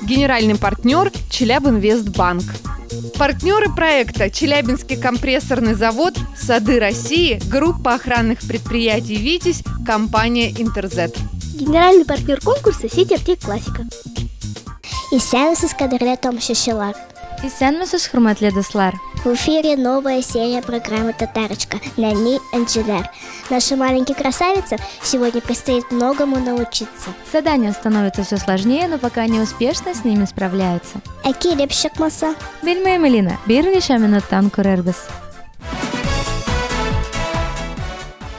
Генеральный партнер – Челябинвестбанк. Партнеры проекта – Челябинский компрессорный завод, Сады России, группа охранных предприятий «Витязь», компания «Интерзет». Генеральный партнер конкурса – сеть аптек «Классика». Исәнмесез, кадерле тамашачылар! Исәнмесез, хөрмәтле дуслар! В эфире новая серия программы «Татарочка» Нәни Энҗеләр. Нашим маленьким красавицам сегодня предстоит многому научиться. Задания становятся все сложнее, но пока они успешно с ними справляются. Ә килеп чыкмаса? Белмим, Элина, берничә минуттан күрербез.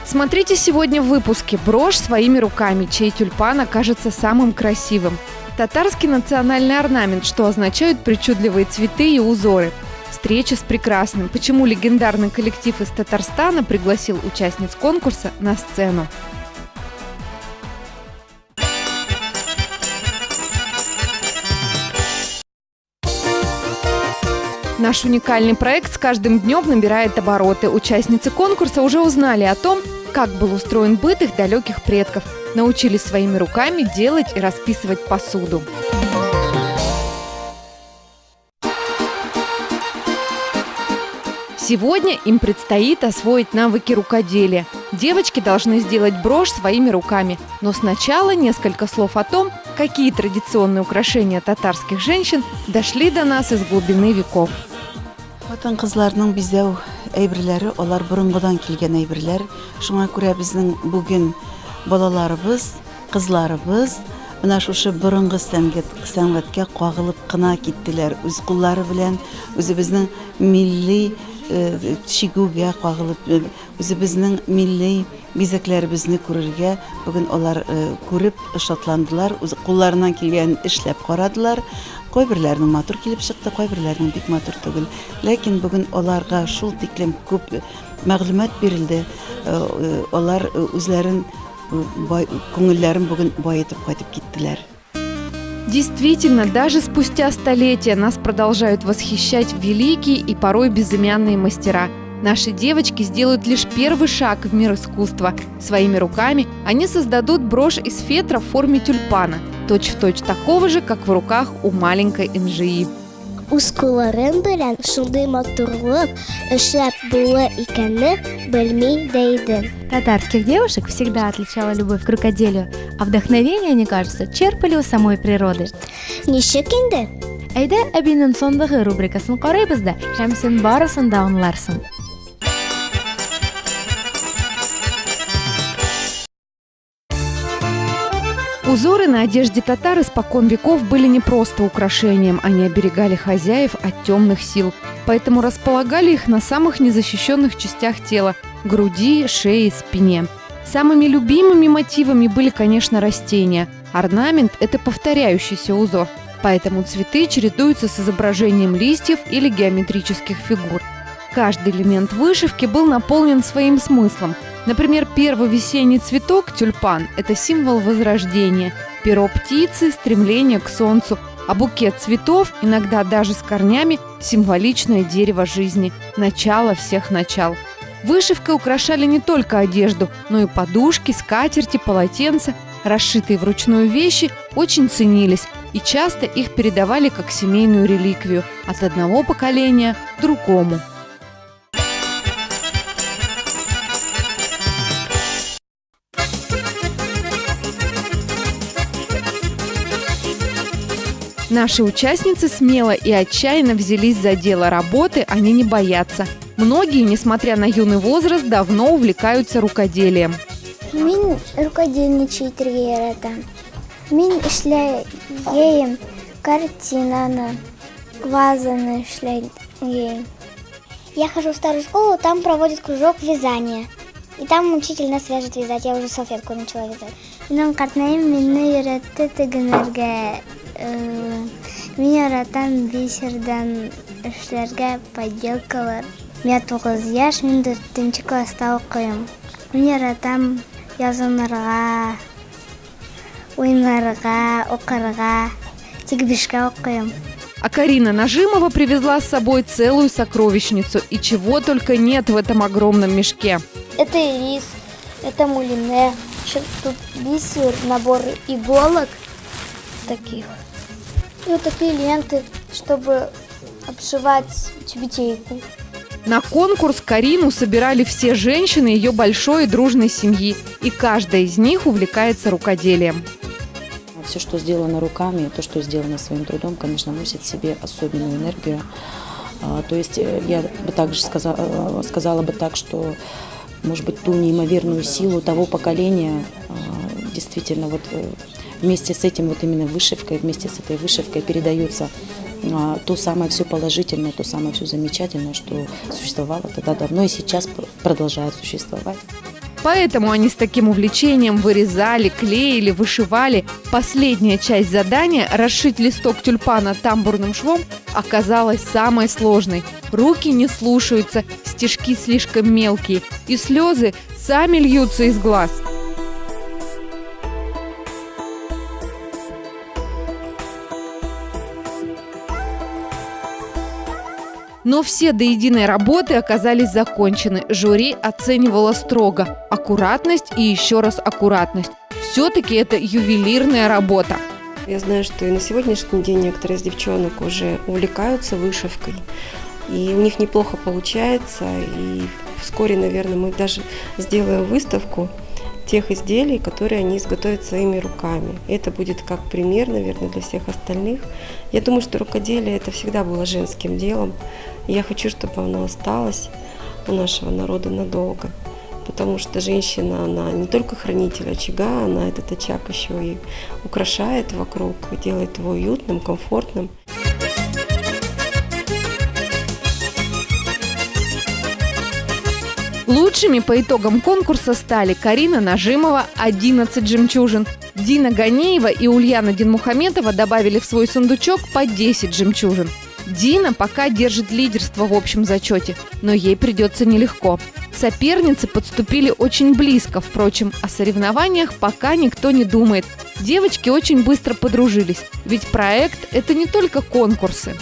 Смотрите сегодня в выпуске «Брошь своими руками», чей тюльпан окажется самым красивым. Татарский национальный орнамент, что означают причудливые цветы и узоры. Встреча с прекрасным. Почему легендарный коллектив из Татарстана пригласил участниц конкурса на сцену? Наш уникальный проект с каждым днем набирает обороты. Участницы конкурса уже узнали о том, как был устроен быт их далеких предков. Научились своими руками делать и расписывать посуду. Сегодня им предстоит освоить навыки рукоделия. Девочки должны сделать брошь своими руками. Но сначала несколько слов о том, какие традиционные украшения татарских женщин дошли до нас из глубины веков. Хатын-кызларның бизәү әйберләре алар борынгыдан килгән әйберләр. Шуңа күрә безнең бүген балаларыбыз, кызларыбыз менә шушы борынгы сәнгать, сәнгатькә кагылып кына киттеләр. Үз куллары белән үзебезнең милли э, чигүгә кагылып, э, үзебезнең милли бизәкләребезне күрергә бүген алар э, күреп шатландылар, үз кулларыннан килгәнен эшләп карадылар. Кайберләренең матур килеп чыкты, кайберләренең бик матур түгел. Ләкин бүген аларга шул тиклем күп мәгълүмат бирелде. Алар үзләрен күңелләрен бүген баетып кайтып киттеләр. Действительно, даже спустя столетия нас продолжают восхищать великие и порой безымянные мастера. Наши девочки сделают лишь первый шаг в мир искусства. Своими руками они создадут брошь из фетра в форме тюльпана, точь-в-точь такого же, как в руках у маленькой Энжии. Үз кулларым белән шундый матурлык эшләп була икәнне белми дә идем. Татарских девушек всегда отличала любовь к рукоделию, а вдохновение, они, кажется, черпали у самой природы. Ничек инде? Әйдә, әбинең сандыгы рубрикасын карыйбыз да, һәм син барысын да аңларсың. Узоры на одежде татар испокон веков были не просто украшением, они оберегали хозяев от темных сил, поэтому располагали их на самых незащищенных частях тела – груди, шее, спине. Самыми любимыми мотивами были, конечно, растения. Орнамент – это повторяющийся узор, поэтому цветы чередуются с изображением листьев или геометрических фигур. Каждый элемент вышивки был наполнен своим смыслом. Например, первый весенний цветок, тюльпан, это символ возрождения, перо птицы – стремление к солнцу, а букет цветов, иногда даже с корнями, символичное дерево жизни, начало всех начал. Вышивкой украшали не только одежду, но и подушки, скатерти, полотенца. Расшитые вручную вещи очень ценились, и часто их передавали как семейную реликвию от одного поколения к другому. Наши участницы смело и отчаянно взялись за дело работы, они не боятся. Многие, несмотря на юный возраст, давно увлекаются рукоделием. Мин рукодельничать итәргә яратам. Мин эшләгәем картинаны, вазаны эшләгәем. Я хожу в старую школу, там проводят кружок вязания. И там учитель нас вяжет вязать. Я уже салфетку начала вязать. Минем картнәем мине өйрәтте тегенәргә. Мин яратам бисердан эшләргә поделкалар. Миңа 9 яшь, мин 4 класста укыйм. Мин яратам язынырга, уйнарга, укырга. Тик бишкә укыйм. А Карина Нажимова привезла с собой целую сокровищницу. И чего только нет в этом огромном мешке. Это рис, это мулине, еще тут бисер, набор иголок таких. И вот такие ленты, чтобы обшивать тюбетейку. На конкурс Карину собирали все женщины ее большой и дружной семьи. И каждая из них увлекается рукоделием. Все, что сделано руками, то, что сделано своим трудом, конечно, носит в себе особенную энергию. То есть я бы также сказала бы так, что, может быть, ту неимоверную силу того поколения действительно вот вместе с этим вот именно вышивкой, вместе с этой вышивкой передается то самое все положительное, то самое все замечательное, что существовало тогда давно и сейчас продолжает существовать. Поэтому они с таким увлечением вырезали, клеили, вышивали. Последняя часть задания – расшить листок тюльпана тамбурным швом – оказалась самой сложной. Руки не слушаются, стежки слишком мелкие, и слезы сами льются из глаз. Но все до единой работы оказались закончены. Жюри оценивало строго. Аккуратность и еще раз аккуратность. Все-таки это ювелирная работа. Я знаю, что и на сегодняшний день некоторые из девчонок уже увлекаются вышивкой. И у них неплохо получается. И вскоре, наверное, мы даже сделаем выставку тех изделий, которые они изготовят своими руками. И это будет как пример, наверное, для всех остальных. Я думаю, что рукоделие это всегда было женским делом. И я хочу, чтобы оно осталось у нашего народа надолго. Потому что женщина, она не только хранитель очага, она этот очаг еще и украшает вокруг, делает его уютным, комфортным. Лучшими по итогам конкурса стали Карина Нажимова 11 жемчужин. Дина Ганеева и Ульяна Динмухаметова добавили в свой сундучок по 10 жемчужин. Дина пока держит лидерство в общем зачете, но ей придется нелегко. Соперницы подступили очень близко, впрочем, о соревнованиях пока никто не думает. Девочки очень быстро подружились, ведь проект – это не только конкурсы.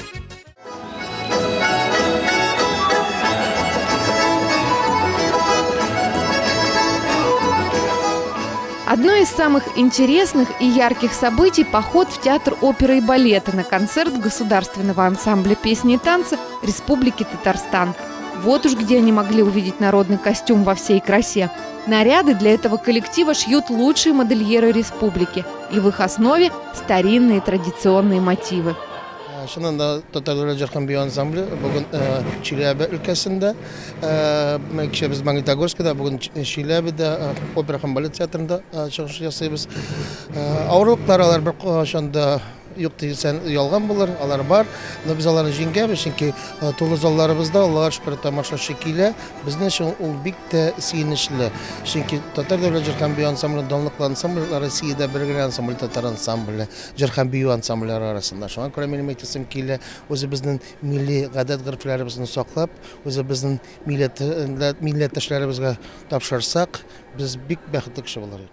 Одно из самых интересных и ярких событий – поход в театр оперы и балета на концерт Государственного ансамбля песни и танца Республики Татарстан. Вот уж где они могли увидеть народный костюм во всей красе. Наряды для этого коллектива шьют лучшие модельеры республики. И в их основе старинные традиционные мотивы. Чыннан да татар дәүләт җыр һәм бию ансамбле бүген Чиләбе өлкәсендә, кичә без Магнитогорскида, бүген Чиләбедә опера һәм балет театрында чыгыш ясыйбыз. Авырлыклар алар беркайчан да юк дисәң ялган булыр, алар бар. Но без аларны җиңгәбез, чөнки тулы залларыбызда Аллага шөкер тамашачы килә. Безнең өчен ул бик тә сөенечле. Чөнки татар дәүләт җыр һәм бию ансамбле данлыклы ансамбль, Россиядә бер генә ансамбль татар ансамбле, җыр һәм бию ансамбльләре арасында. Шуңа күрә минем әйтәсем килә, үзебезнең милли гадәт-горефләребезне саклап, үзебезнең милләттәшләребезгә тапшырсак, без бик бәхетле кеше булыр идек.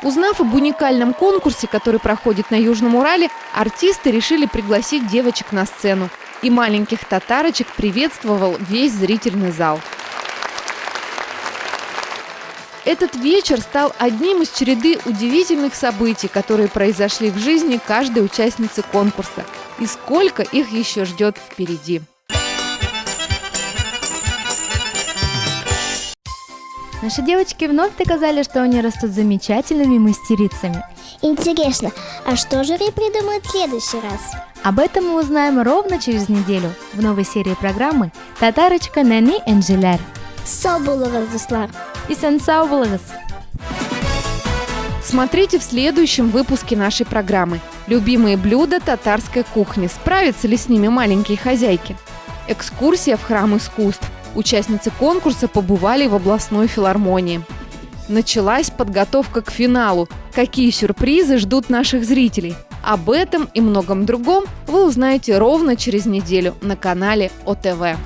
Узнав об уникальном конкурсе, который проходит на Южном Урале, артисты решили пригласить девочек на сцену. И маленьких татарочек приветствовал весь зрительный зал. Этот вечер стал одним из череды удивительных событий, которые произошли в жизни каждой участницы конкурса. И сколько их еще ждет впереди. Наши девочки вновь доказали, что они растут замечательными мастерицами. Интересно, а что жюри придумает в следующий раз? Об этом мы узнаем ровно через неделю в новой серии программы «Татарочка Нәни Энҗеләр». Сау булыгыз, дуслар! Исән-сау булыгыз! Смотрите в следующем выпуске нашей программы. Любимые блюда татарской кухни. Справятся ли с ними маленькие хозяйки? Экскурсия в храм искусств. Участницы конкурса побывали в областной филармонии. Началась подготовка к финалу. Какие сюрпризы ждут наших зрителей? Об этом и многом другом вы узнаете ровно через неделю на канале ОТВ.